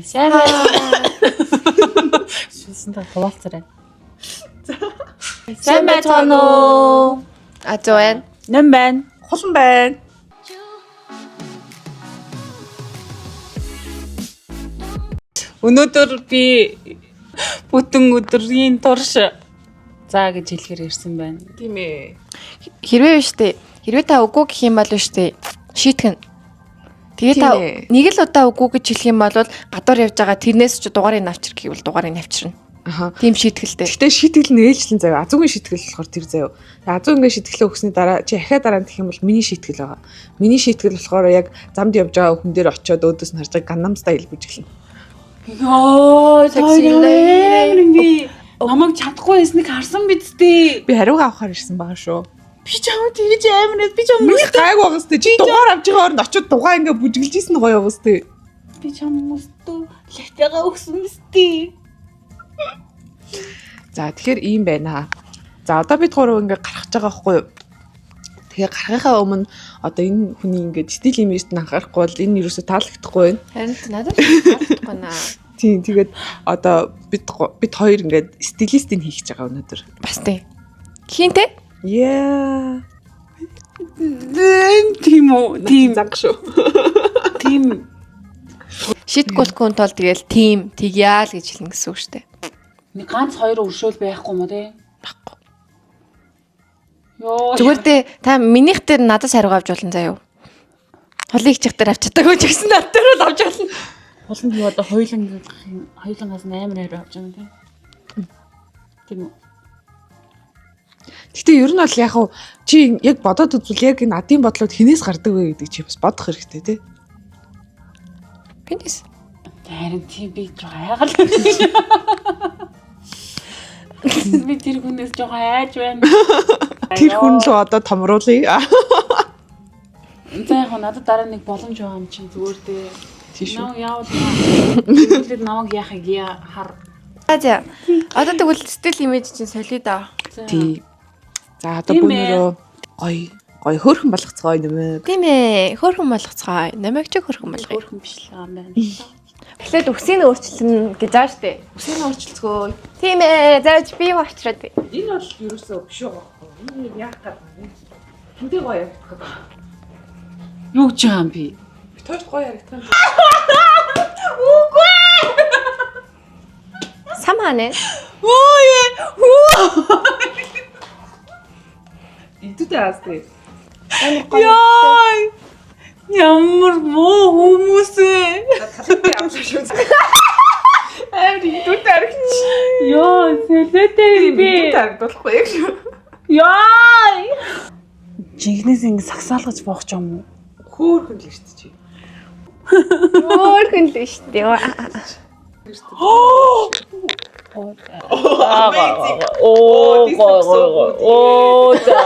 Сайн байна. Шүсэн та хуваалцарай. Сайн байцгаана уу? А зөө байна. Нэм байна. Хулан байна. Өнөөдөр би бүтэн өдрийн турш за гэж хэлэхээр ирсэн байна. Тийм ээ. Хэрвээ биш үү? Хэрвээ та үгүй гэх юм бол биш үү? Шийтгэн. Тэгээ та Тийм ээ. нэг л удаа үгүй гэж хэлэх юм бол гадуур явж байгаа тэрнээс ч дугаарыг авчир гэвэл дугаарыг авчирна. Аха. Тийм шийтгэлтэй. Гэхдээ шийтгэл нь ээлжлэн заяа. Азуугийн шийтгэл болохоор тэр заяа. Азуу ингээ шийтгэлээ өгсөний дараа чи ахиа дараа нь гэх юм бол миний шийтгэл байгаа. Миний шийтгэл болохоор яг замд явж байгаа хүн дээр очиод өөдөөс нь харж байгаа Gangnam Style бүжиглэнэ. Йоо, Sexy lady. би намайг чадахгүй байсныг харсан биз дээ. Би хариугаа авахар ирсэн байгаа шүү. Би чамд тэгж амар би чам Миний гайг байгаа сте. Чи дугаар авч байгаа оронд очиод дугаа ингээ бүжиглэж исэн гоё байгаа сте. би чам мөстөө латага өгсөн биз дээ. За тэгэхээр ийм байна. За одоо бид гурав ингээ гарах гэж байгаа байхгүй юу? Тэгэхээр гарахынхаа өмнө одоо энэ хүний ингээ стил имижд нь анхаарахгүй бол энэ юусоо таалагдахгүй байна. Харин ч надад таалагдахгүй наа. Тийм тэгээд одоо бид хоёр ингээд стилистийг хийх гэж байгаа өнөөдөр. Бас тий. Хинтэй? Yeah. Тийм үү? Тийм. Занг шүү. Тийм. Шийтгүүлэхгүй тул тэгэл тим тэгьяа л гэж хэлнэ гэсэн үг шүү дээ. Нэг ганц хоёр өршөөл байхгүй юм уу те? Баггүй. Йоо. Зүгээр дээ та минийх дээр надаас хариу авч болно заяа. Холыг чих дээр авч чадаагүй ч гэсэн над дээр бол авч болно. Хулан би одоо хоёулангийн хоёулангаас нь амар хариу авч байгаа тийм. Тийм үү? Гэтэ ер нь бол яг хав чи яг бодоод үзвэл яг энэ адын бодлууд хинээс гардаг вэ гэдэг чи бас бодох хэрэгтэй тий. Пенис. Харин тийм би жоохон айгал. Би тэр хүнээс жоохон айж байна. Тэр хүн лөө одоо томруулъя. За яг надад дараа нэг боломж байгаа юм чинь зүгээр дээ. Тийм шүү. Наа яавал тэгвэл намайг яахыг яа хар. За за. Одоо тэгвэл стил имиж чинь солио даа. За. Тий. За одоо Тийм ээ. бүүнөрөө гоё гоё хөөрхөн болгоцгоё нэмээ. Тийм ээ. Хөөрхөн болгоцгоё. Намайг ч хөөрхөн болгоё. Хөөрхөн биш л байгаа юм байна. Эхлээд үсийг нь өөрчилнө гэж байгаа штэ. Үсийг нь өөрчилцгөө. Тийм ээ. Зааж би юм авчраад бай. Энэ бол ерөөсөө биш байгаа байхгүй. Энэ яг яах гээд байна. Хинтээ гоё яригдах гэдэг. Юу гэж байгаа юм би? Бит хоёрт гоё яригдах юм. Сам хаана? Өө яа. Хүү. Идэвхтэй аас тий. Яа. Ямар муу хүмүүс ээ. Талын авсан шүү. Амар идэвхтэй харагч. Йоо, сэлэтэй би. Идэвхтэй харагдуулахгүй яг шүү. Яа. Жинхнээс ингэ сагсаалгаж буух ч юм уу? Хөөрхөн л шүү дээ чи. Хөөрхөн л штэ. Оо, гой гой гой. Оо, за.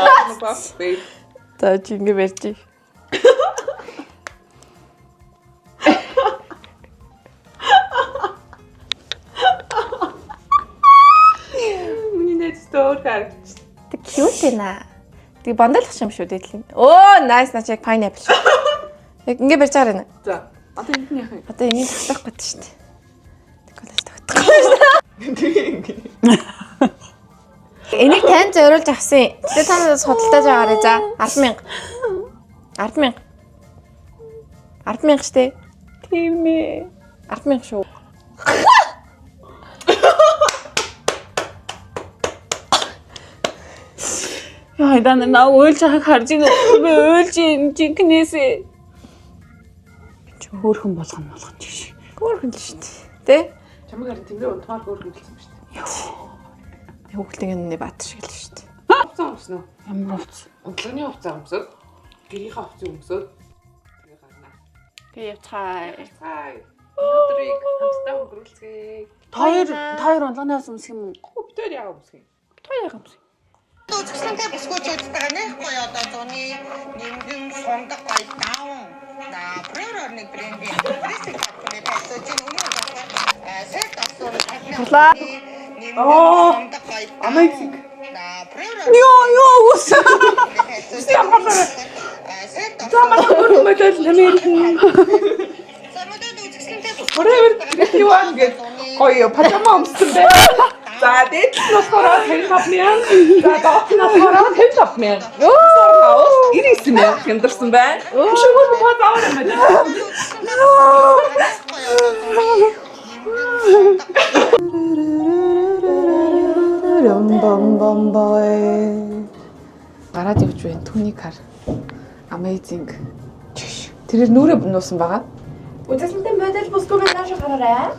За чи ингэ барьж. Миний найз өөр харагч. Тэг cute наа. Тэг бандалах юм шүү дээ. Оо, nice наач яг pineapple шүү. Яг ингэ барьж байгаа юм. За. Одоо энд нь яах юм? Одоо энийг тогтоох гэдэг шүү дээ. Тэг коллеж тогтохгүй шүү. Тэгээ ингэ. Энийг танд зориулж авсан. Тэгээ та надаас худалдаж аваарай за. 100000. 100000. 100000 штэ. Тийм ээ. 100000 шүү. Яа, даа наа уйлж байгааг харж ийн. Би уйлж ийн жинхнээсээ. Чи хөөрхөн болгоно болгоно чи. Хөөрхөн л шүү дээ. Тэ? Чамаг харин тэмрээ унтмаар хөөрхөн болсон шүү дээ. Хүүхдийн нүний баатар шиг л шүү дээ. Хувцас өмснө. Ямар хувц. Унтлагын хувцас өмсөд. Гэрийнхээ хувцас өмсөд. Тэгээ гарна. Тэгээ явцгаая. Хай. Өнөөдрийг хамтдаа өнгөрүүлцгээе. Та хоёр унлагны хувцас өмсөх юм уу? Хөө бид хоёр яагаад өмсөх юм? Та яг юмсан. Үзэсгэлэнтэй бүсгүйчүүд байгаа нэх гоё одоо зуны нэмгэн сундаг гоё даун на прерор нэг брендийн пресс компани байсан чинь өмнө нь сет авсан Хурлаа. нэмгэн сундаг гоё Amazing. на прерор Йоо, ёо, ус. сет За манай хөөрхөн болол таны ярих. Самудад үзэсгэлэнтэй Forever 21 гэж гоё пажама өмссөн байна. За дээд нь болохоор 55,000. За доод нь болохоор 55,000. Өө 99,000 хямдарсан байна. Шүгүүр боо заавар юм байна. Гараад явж байна. Түүнийг хар. Amazing. Тэрээр нүрээ нуусан байгаа. Үзэсгэлэнтэй модель бүсгүй маань нааш гараарай.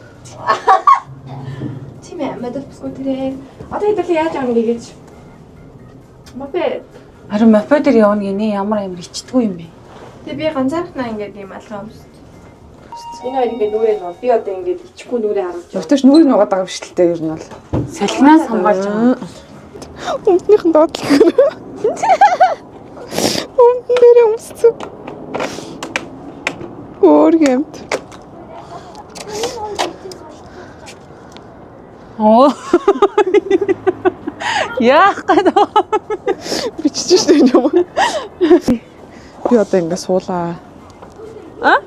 Тийм ээ, модель бүсгүй тэрээ. Одоо хэдүүлээ яаж аах вэ гэж. Мопед. Харин мопед дээр явна гинэ ямар амар ичдэггүй юм бэ? Тэгээ би ганцаархнаа ингээд ийм алгаа өмсөд. Энэ хоёр ингээд нүрээ нуу. Би одоо ингээд ичихгүй нүрээ харуулж байна. Явтаж нүрийг нуугаад байгаа биш л дээ ер нь бол. Салхинаас хамгаалж байгаа. Өмднийх нь доотлох. Өмдөн дээр өмссөн. Өөр гэмт. Оо. Яах гэдэг. Бичиж штэ юм. Би одоо ингэ суулаа. А?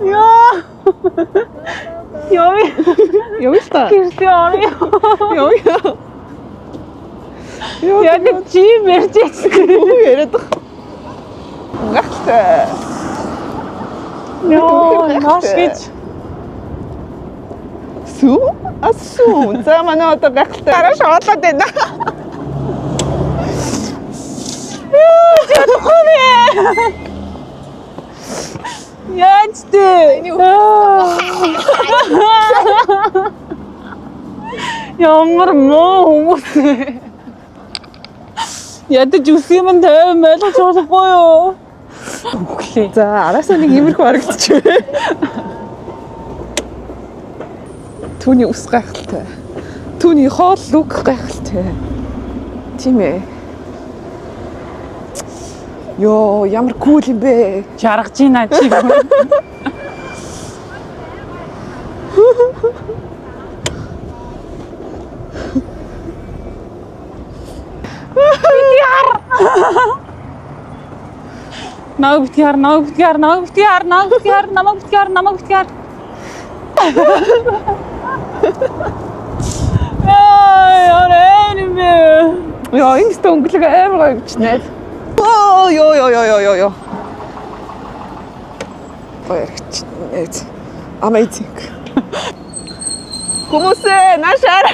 Яа. Яа. Явъя л та. Гэртээ орё. Явъя. Яа Яг нэг чи ярьж байсан. юу яриад байгаа. Гахалтай. Йоо, маш гэж. Сүү? Асуу. За манай одоо гахалтай. Дараа шоолоод байна. Чадахгүй нэ. Яаж тэ? Ямар муу хүмүүс вэ? Ядаж үс юм тайван ойлгож болохгүй юу? Үхлээ. За араасаа нэг иймэрхүү харагдчихвэ. Түүний ус гайхалтай. Түүний хоол лүг гайхалтай. Тийм ээ. Йоо, ямар кул юм бэ? Жаргаж ийна чи. Намайг битгий хар, намайг битгий хар, намайг битгий хар, намайг битгий хар, намайг битгий хар, намайг битгий хар. Яа, яа, юм бэ? Йоо, энэ өстө өнгөлөг амар гоё гэж найз. Оо, ёо ёо ёо ёо ёо. Гоё яригч найз. Amazing. Хүмүүсээ наашаар.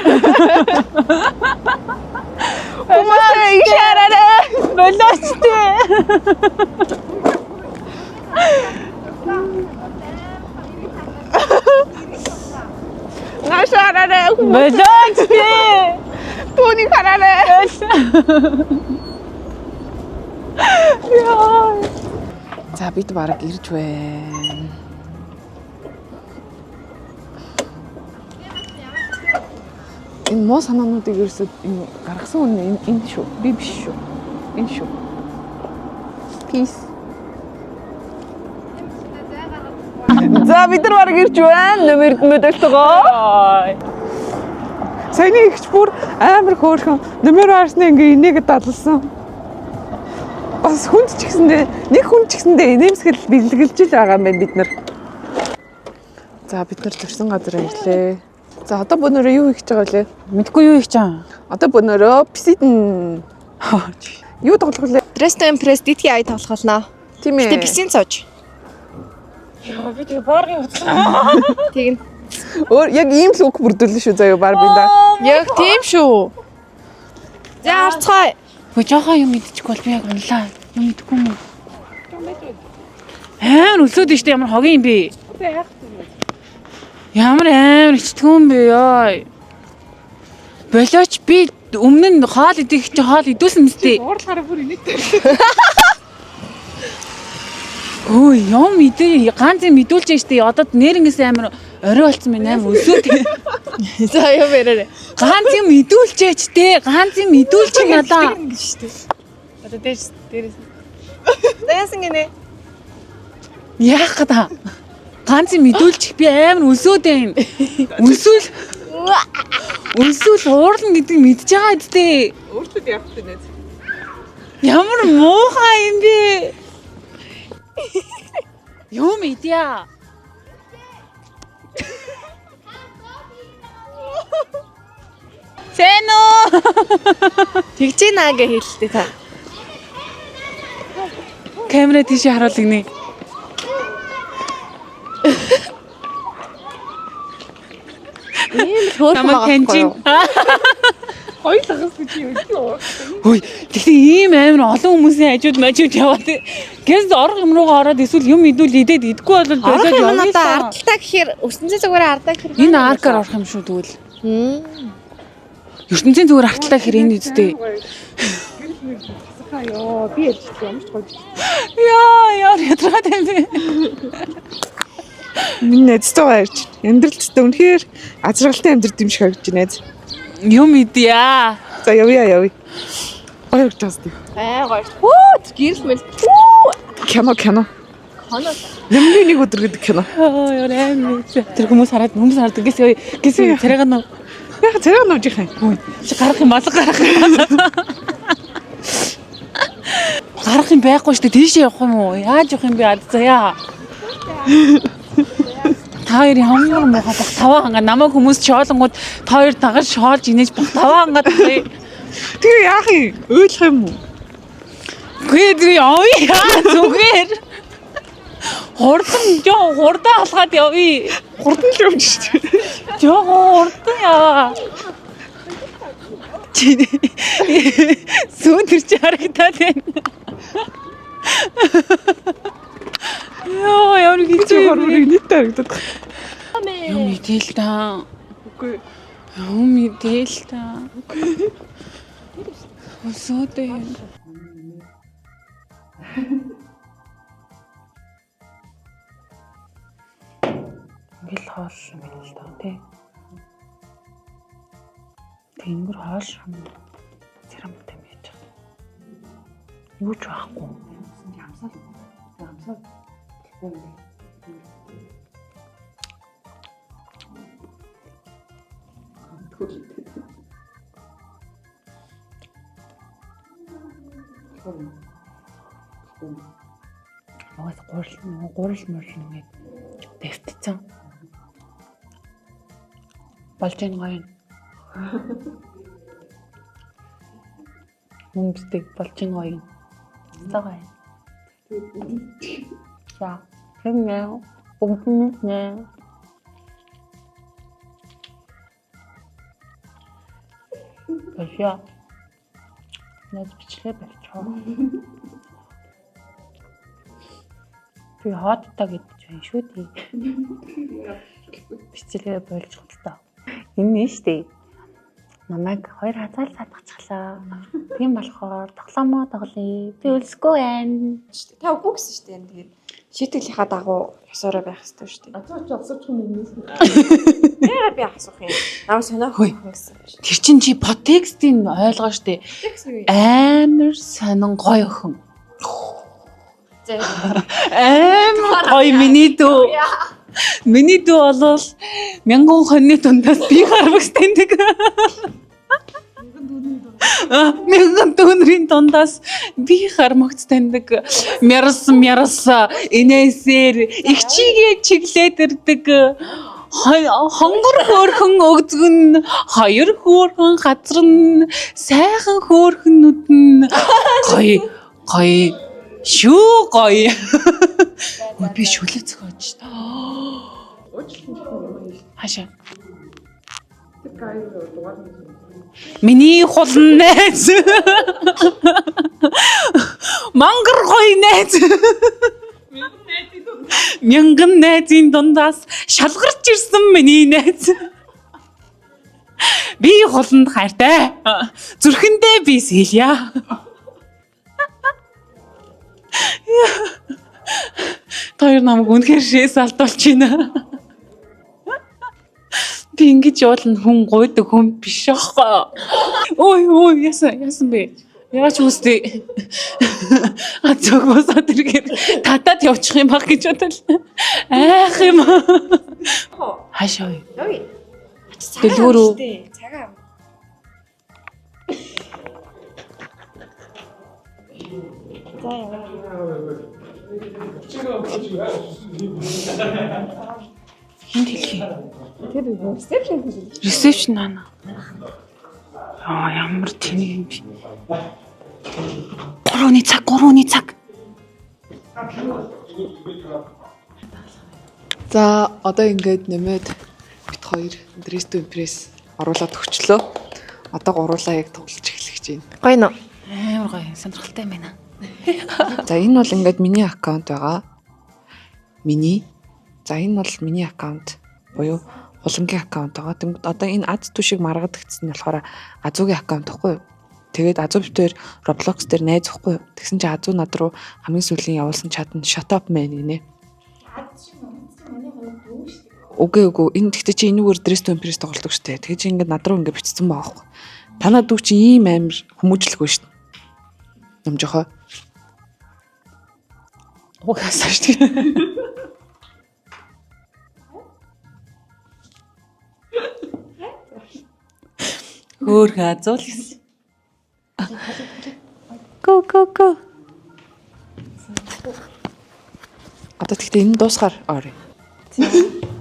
Хүмүүсээ ишаараа. Болооч тээ. Наашаараа. Болооч тээ. Түүнийг хараарай. Яа. За бид бараг ирж байна. Энэ муу санаануудыг ерөөсөө энэ гаргасан хүн энэ энэ шүү. Би биш шүү. Энэ шүү. Peace. За бид нар бараг ирж байна. Нэмэр мөдөлтөгөө. Саяны ихч бүр амар хөөрхөн нэмэр харсны ингээ инээгээд далсан. Бас хүнд ч гэсэндээ нэг хүн ч гэсэндээ инээмсгэл бэлгэлж л байгаа юм байна бид нар. За бид нар төрсэн газар ирлээ. За одоо бөнөрөө юу хийх гэж байгаа вэ? Мэдгүй юу их чам. Одоо бөнөрөө писидэн юу тоглох вэ? Dress to impress дитги ай тоглох болно. Тийм ээ. Гэтэ бисийн цууж. Яа, би тэгээ баргийн уцлаа. Тэгнь. Өөр яг ийм л үг бүрдүүлнэ шүү заяа бар би да. Яг тийм шүү. За харцгаая. Хөө жоохон юм идчихгүй бол би яг унлаа. Юм идэхгүй юм уу? Амар өлсөөд нь штэ ямар хогийн юм бэ? Ямар амар ичдэг юм бэ ёо. Болооч би өмнө нь хоол идэх чи хоол идүүлсэн мэт. Уурлахаараа бүр инээдтэй. Өө юм идэ ганц юм идүүлж штэ. Одоо нэрнгэс амар орой болцсон байна амар өлсөөд. За юм яриарай. Ганц юм идүүлчээч те. Ганц юм идүүлч надаа. Одоо дээш дээрээс За яасан гинэ? Яах гэдэг. Ганц юм идүүлчих би амар өлсөөд байна. Өлсөөл өлсөөл уурлна гэдгийг мэдж байгаа үсттэй. өөрчлөлт явах гэж байна. Ямар муухай юм бэ? Юм идья. Сайн уу? Тэгж гинэ гэж хэлэлтэй та. Камера тийшээ харуул гинэ. Ийм л хөөрхөн Намайг байгаа таньж байхгүй юу? Хоёулахаас гэж юу юу? Хөөе, тэгтээ ийм амар олон хүмүүсийн хажууд мажууд яваад гэс орох юм руугаа ороод эсвэл юм идвэл идээд идэхгүй бол Орох болоод юм явъя л надаа даа. ардталтай гэхээр ертөнцийн зүгээр ардаа гэхээр Энэ аркаар орох юм шүү тэгвэл. Хм. ертөнцийн зүгээр арталтай гэхээр энэ үсттэй. Хаа ёо, би ярьж байгаа юм ч гоё. Яа, яа ядраад юм бэ? Миний найзтайгаа ярьж. Амьдрал тест үнэхээр аз жаргалтай амьдрал юм шиг харагдаж байна найз. Юм идья. За явъя явъя. Гоё харагдаж байгаа зү. Аа гоё. Хүү гэрэл мэл. Хүү. Кино кино. Кино. Нэмгийн нэг өдөр гэдэг кино. Аа, яа амар. Тэр хүмүүс хараад хүмүүс хараад гэс гэс царайг нь Яг царай нууж их юм. чи гарах юм алга гарах юм. Гарах юм байхгүй шүү дээ. Тийшээ явах юм уу? Яаж явах юм бэ? Ад заяа. Та хоёр ямар муухай бах таваа хангаа намайг хүмүүс шоолонгууд та хоёр дагаж шоолж инээж бах таваа хангаад тээ. Тэгээ яах юм? Уйлах юм уу? Гүй тэр явъя зүгээр. Хурдан жоо хурдан алхаад явъя. Хурдан л юм шүү дээ. Жоо хурдан яваа. Чи сүүн тэр чи харагдаад байна. Йоо ямар Чи хэцүү юм бэ? хормыг нийтээ харагдаад. Юм идээл та. Үгүй. Юм идээл та. Өсөөдөө юм. Ингээл хоол юм байна л даа тий. Тэнгэр хоол шам цэрамтай байж байгаа. Юу ч байхгүй. Ямсаа. Ямсаа. Угаас гурил гурил мурил ингээд дэвтцэн. Болж ийн гоё. Мөн бисдэг болж ийн гоё. За гоё. За. Тэгнэ. Бүгд нь нэ. Баяа. Найз бичлээ болчихоо. Би хооттой гэж байна шүү дээ. Бичлэгээ болж л тоо. Энэ нь шүү дээ. Намайг хоёр хазаал сатгачихлаа. Тийм болохоор тоглоомоо тоглоё. Би өлсөхгүй байна. Та үгүй гэсэн шүү дээ. Тэгээд шийтгэлийн дагуу ёсороо байх хэрэгтэй шүү дээ. Ачаа чи асуучих юм уу? Яагаад би асуух юм? Намайг сониох Хөөе. гэсэн. Тэр чин чи подтекстийг ойлгоо шүү дээ. Текст юу юм? Амар сонин гоё охин. За. Амар гоё миний дүү. Миний дүү болвол мянган хоньны дундаас би гарвагс таньдаг. Мянган дүүнрийн дундаас би хармагц таньдаг. Мярс мярс инээсээр их чигээ чиглээд ирдэг. Хонгор хөөрхөн өгзгөн, хоёр хөөрхөн газар нь, сайхан хөөрхөнүүд нь гоё гоё шүү гоё. Ой би шүлэг зөхиож. Хаашаа. Миний хулан найз. Мангар гоё найз. Мянган найзын дундаас шалгарч ирсэн миний найз. Би хуланд хайртай. Зүрхэндээ би сэлья. Та хоёр намайг үнэхээр шээс алдуулж байна. Би ингэж явуулна хүн гуйдаг хүн биш аахгүй. Ой ой яасан яасан бэ? Яаж үстэй? А зөв босоод ирэхээр татаад явчих юм баг гэж бодлоо. Айх юм. Хаашаа вэ? Явъя. Дэлгүүр үү? Цагаан. За явъя. Хин дэлхий? Тэр ресепшн хэлээ. Ресепшн нана. Аа, ямар тэнэг юм бэ? 3-ны цаг, 3-ны цаг. За, одоо ингээд нэмээд бит хоёр Dress to Impress оруулаад өгчлөө. Одоо гуруулаа яг тоглож эхлэх гэж байна. Гоё нөө. Амар гоё, сонирхолтой юм байна. За, энэ бол ингээд миний аккаунт байгаа. Миний. За, энэ бол миний аккаунт буюу Хулангийн аккаунт байгаа. Тэнгүүд одоо энэ аз түшиг маргадагдсан нь болохоор Азуугийн аккаунт байхгүй юу? Тэгээд Азуу битээр Roblox дээр найз байхгүй юу? Тэгсэн чинь Азуу над руу хамгийн сүүлийн явуулсан чат нь "Shut up man" гинэ. Үгүй, үгүй, энэ тэгтээ чи энүүгээр Dress to Impress тоглодог штэ. Тэгээ чи ингээд над руу ингээд бичсэн байгаа байхгүй. Танаа дүү чи ийм амар хүмүүжлэхгүй штэ. Намжохоо. Угаасаа шүү дээ. Хөөхөн Азуу л гэсэн. Go, go, go. Одоо тэгтээ энэ дуусгаар орё.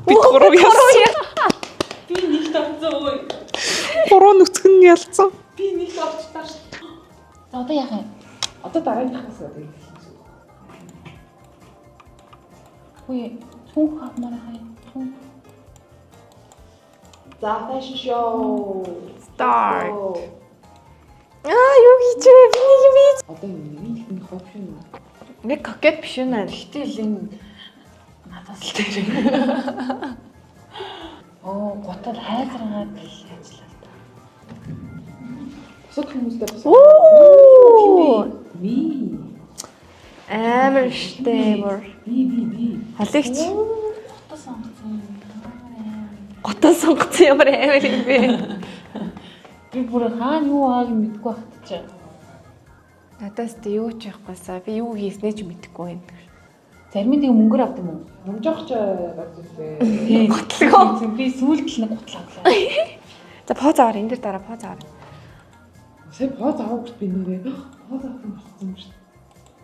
Бид гурав ялсан. Би нэгт орсон өө. Гурван нүцгэн нь ялцсан. Би нэгт орчлаа шүү. За, одоо яах юм? Одоо дараагийнхаас одоо. Үгүй, цүнх авмаар хай. Цүнх. За, fashion show. Start. Аа, юу хийж вэ? Би нэг юм хийж. Одоо энэ нэг нэг хов шин. Нэг кокет биш үү наа. Гэтэл энэ надаас л дээр. Оо, гутал хайзаргаад л ажиллаа л та. Бусад хүмүүстэй бас Оо. би Амар штэ бүр. би би би Холагч. Гутал сонгоцсон юм. Гутал сонгоцсон, ямар амар юм бэ? Би бүр хаана юу ааг мэдгүй байхад чи. Надаас тэ юу ч явахгүйсаа би юу хийснээ ч мэдэхгүй байна. Зарим нь тэгээ мөнгөөр авд юм уу? Намжоохч газар. Тийм. Гутлгаа. Би сүүлд л нэг гутал авлаа. За, поз аваар, энэ дээр дараа поз аваар. Сая поз авах гэж би нэрээ поз авах юм болсон юм шүү дээ.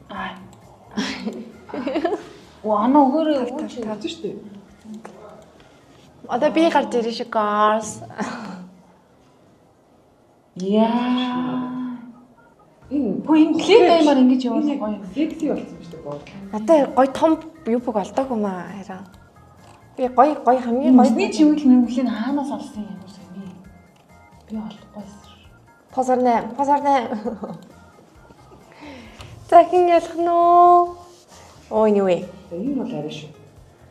Аа. Оо, ана өгөөрэй Тав, өө. тав. Үзэн шүү дээ. Одоо би гарч ирэн шиг, guys. Яа. Энэ Хөө, энэ плей таймаар ингэж явуул гоё юм. Секси болсон юм шүү дээ. Гоо. Надад гоё том юбг олдоогүй маа харин. Би гоё гоё, хамгийн гоё. Нүсний чимэглэл мэмглийг хаанаас олсон юм бэ сони? Би олохгүйс. Позор 8, позор 8. За, хэн ялах нь үү? Оо, anyway. За, энэ бол арай шүү.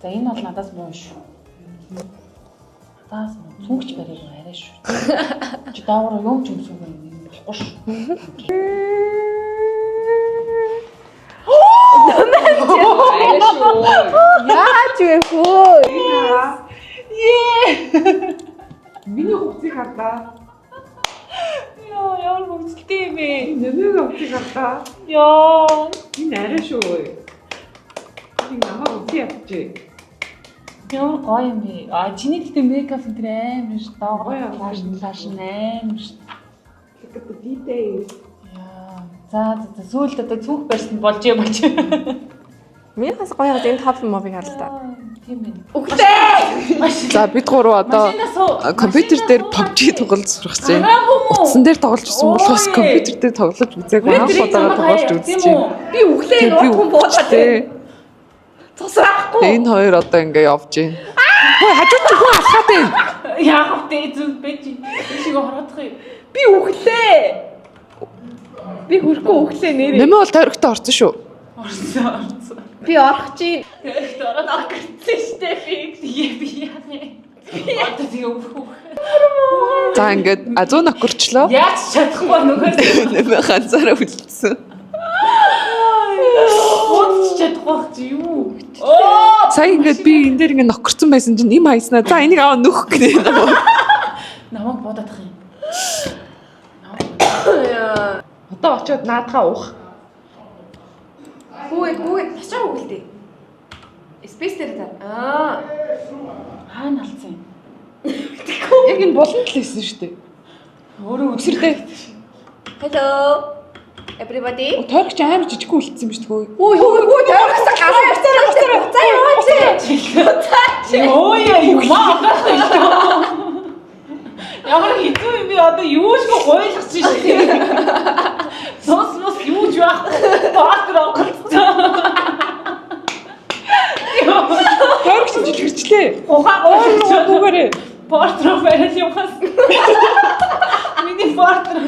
За, энэ бол надаас муу шүү. Надаас муу. Цүнхч бариаг арай шүү. Чи доогоор юм ч өмсөв юм болохгүй шүү. Арай шүү. Яаж вэ хөө? Миний хувцсыг хардаа. Яа, ямар хөвгөлтэй юм бэ? Нэмэг хувцсыг хардаа. Яа. Энэ арай шүү. Энэ намайг үзье ядчих. Ямар гоё юм бэ? А, чиний гэхдээ makeup энэ тэр амар ш. Доогоор Гоё. лааш лааш амар ш. Look at the details. Яа. За за за, сүүлд одоо цүнх барьсан болж болж. Миний бас гоё гоо энэ топ мобыг харал та. Тийм ээ. Үхлээ. За, бид гурав одоо Машинаас суу. компьютер дээр PUBG тоглож сурах гэж байна. Гараагүй юм уу? Утсан дээр тоглож ирсэн болохоос Ой. компьютер дээр тоглож үзээгүй, анх удаага тоглож үзэж байна. Би үхлээ, Тэгээ би нурд хүн буугаад үхчихтэй. тусраахгүй. Тэгээ энэ хоёр одоо ингээ явж байна. Хөөе, хажууд чи хүн алхаад байна. Яах вэ? Зүг бэ чи. Шиг ороодох юм. Би үхлээ. Би хөрөхгүй үхлээ нэрээ. Нэмээ бол тойрогтой орсон шүү. Орсон, орсон. Би орох чинь. Тойрогт ороод Огцсон штэ би. Тэгээ би яах юм? Одоо тэгээ өөх өөх. За, ингээд Азуу нокорчлоо. Яаж чадахгүй нөгөө Нэмээ ганцаараа үлдсэн. буудч чадахгүй байх чи юу? Оо! Сая ингээд би энэ дээр ингээд нокорцсон байсан чинь им хайснаа. За, энийг аваа нөх гэнэ. Намайг буудах юм. Одоо очиод наадгаа уух. Хүүгээ, хүүгээ, тачаа үгэлтэй. Space дээр за. Аа. Хаана алдсан юм? Яг энэ булан тал хийсэн шүү дээ. Өөрөө Өсөрлөө. Hello. Everybody. Тойрогч амар жижигхэн үлдсэн юм шүү дээ. Үй хүү хүү, тойрогсон гараа буцаарай, буцаарай. За, яваач. Өө яа, юм аа. Ямар хэцүү юм бэ? Би одоо юу ч гойлох чинь шүү дээ. Цус мус юу ч байхгүй. Баатар оголцсон. Тойрогч жилгэрчлээ. Ухаа гойлох. Түүгээрээ. Портро барил явахаас. Миний портро.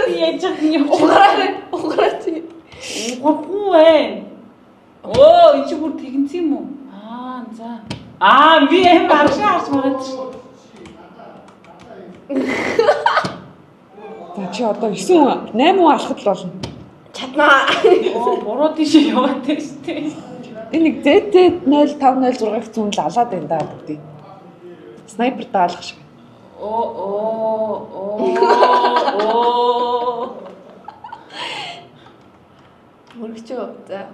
Би яаж юм. Угараа угараа чи. Угаргүй ээ. Оо, энэ чи бүр тэгэнц юм уу? Аа, за. Аа, би аим аршаа харж магад шүү. За чи одоо 9 хүн 8 хүн алхад л болно. Чаднаа. Оо, буруу тийш яваад байна шүү дээ. Энэ нэг ZZ0506 зүүн л алаад байна да бүгдийг. Снайпер даалгах шиг. Оо, оо, оо, оо. Мөрөгчөө. За.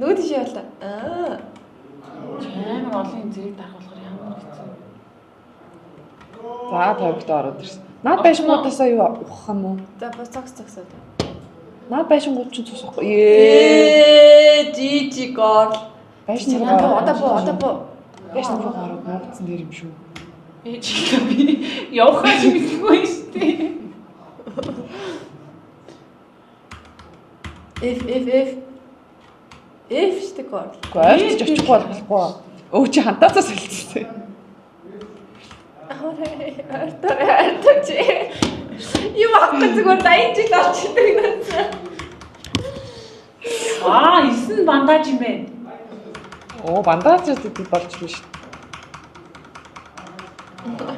Нөгөө тийш явлаа. Аа. Амар олон юм зэрэг дарах болохоор ямар хэцүү. За тойрогтой ороод ирсэн. Наад байшингуудасаа юу ухах юм уу? За бос цогц цогцоо. Наад байшингууд чинь цус ухахгүй. Ээ. Ээ, GG girl. Байшин руу Одоо одоо бо одоо бо. Байшин руу ороод нуугдсан дээр юм шүү. Ээж би явахаа ч мэдгүй шүү дээ. F F F. F штэ girl. Үгүй ойртож очихгүй бол болохгүй. Өө чи хантаацаа солилцсон. Артаа артаа чи. Юм авахгүй зүгээр 80 жил олчихдаг надад. Аа, 9 бандаж юм байна. Оо бандаж гэдэг болж байна шүү.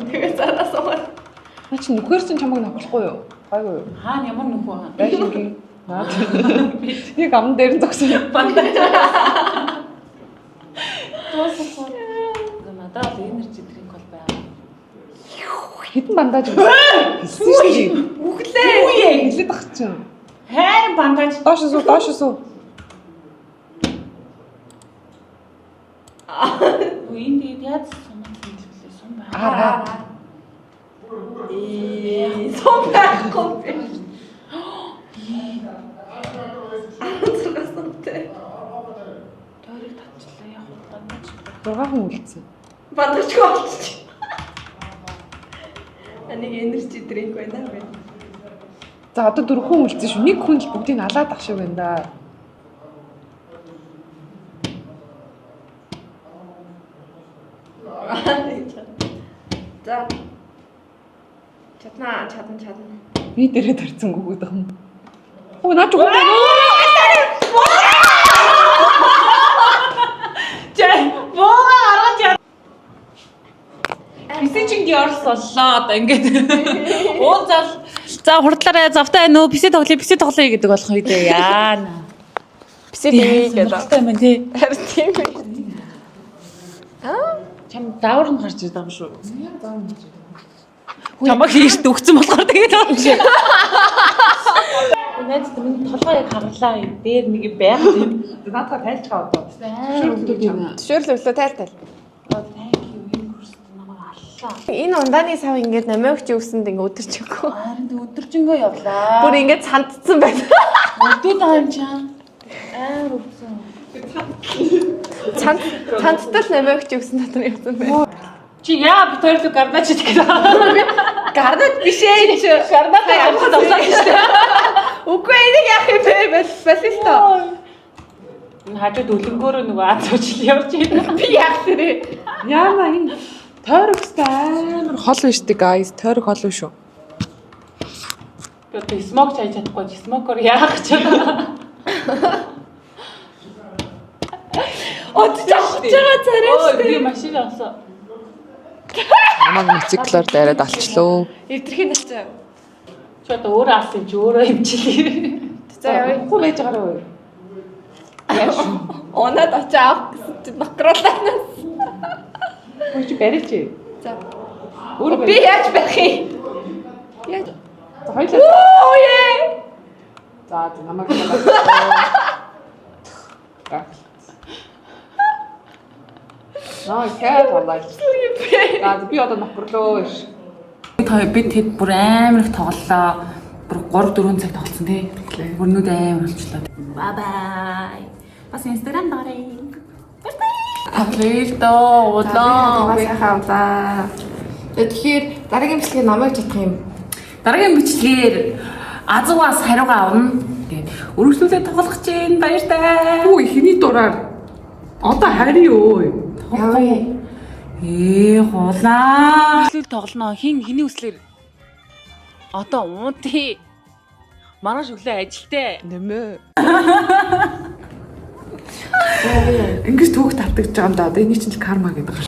Тэгээ цаанаас суугаад. Наа чи нүхээр чинь чамайг нохлохгүй юу? Гайгүй юу? Хаана ямар нөхөө хаа? Байшингийн наад. Нэг ам дээр нь зогсон. Бандаж. Дуусах. Надад бол energy drink бол байгаа. Хитэн бандаж юм. Хэлсэн шүү дээ. Үхлээ. Үе. Хэлээд ах чинь. Хайр бандаж. Доош суу, доош суу. Үгүй энэ тэгээд яаж сумаад юм бэлээ сум байна. Аа. Ээ, сум байхгүй. 16 сумтай. Тойрог татчлаа яг уу бандаж. 6 хүн үлдсэн. Бандажгүй болчих. Анийг energy drink байна бэ? За одоо 4 хүн үлдсэн шүү. Нэг хүн л бүгдийг нь алаад ах шиг байна да. За. Чаднаа, чадна, чадна. Би дээрээ тарцсан гүгээд ах юм. Өө наа чи хүн байна уу? Жаа, бууга гаргаж яа. Бисэн чинь георс боллоо одоо ингээд. Уулзал. За хурдлаарай завтай байна уу? Бисэн тоглоё, бисэн тоглоё гэдэг болох үү дээ. Яана. Бисэн би гэдэг. Сонирхолтой юм байна тий. Харин тийм ээ. Аа? Чам давар нь гарч ирдэг юм шүү. Чамаг хийшт өгцөн болохоор тэгээд байгаа юм шиг. Найз минь толгой яг харлаа юм. Дээр нэг юм байх юм. Наадгаа тайлж байгаа одоо. Төшөөрл өглөө тайл тайл. Thank you. Энэ курст намайг аллаа. Энэ ундааны сав ингээд намайг чи өгсөнд ингээд өдөрчөхгүй. Харин тэг өдөржингөө явлаа. Бүр ингээд сандцсан байна. Өвдөд байгаа юм чам. Амар өвдсөн. Цанд цандтал намайг чи өгсөн дотор явсан байна. Чи яа бит хоёрлоо гарнаач гэдэг. Гарнат биш ээ чи. Гарнаад авах зовлоо гэж дээ. Үгүй энийг яах юм бэ? Болил тоо. Энэ хажууд өлөнгөөрөө нөгөө аз уучлал явж байна. Би яах тэрэ? Яна энэ тойрогстой амар хол биш үү guys? Тойрог хол биш үү? Би одоо смок чайж чадахгүй чи смокоор яах ч вэ? Одож авах байгаа царай Өө шүү би дээ. машин авсан. Намайг мотоциклоор дайраад алчлоо. Эвдрэх нь ачаа. Чи одоо өөрөө алсан юм чи өөрөө хэмжлээ. За явъя. Үгүй байж байгаарай юу? Унаад очиж авах гэсэн чи нокруулаа. Хөөе чи бариач. За. Өөрөө Би яаж барих юм? Яаж? За хоёлаа. Оо ээ. За за намайг алаа. Наа кэт болоо. За би одоо нокрлоо ш. Бид хэд бүр амар их тоглолоо. Бүр 3 4 цаг тоглосон тий. Бүр нүд амар болчлоо. Bye bye. Бас Instagram даарай. Тоглоё л доо. Улаан. Сайхан авлаа. Тэгэхээр дараагийн бичлэгээр намайг чадах юм. Дараагийн бичлэгээр азуугаас хариугаа авна. Тэгээд өргөжлүүлээ тоглох чинь баяртай. Үгүй хиний дураар. Одоо харь юу? Явъя. Ээ хулаа. Өргөжлүүл тоглоно. Хин хиний үслэр. Одоо уунти. Маргааш өглөө ажилтай. Нэмээ. Ингэж түүх тавтагдж байгаа юм да. Одоо эний чинь л карма гэдэг юм.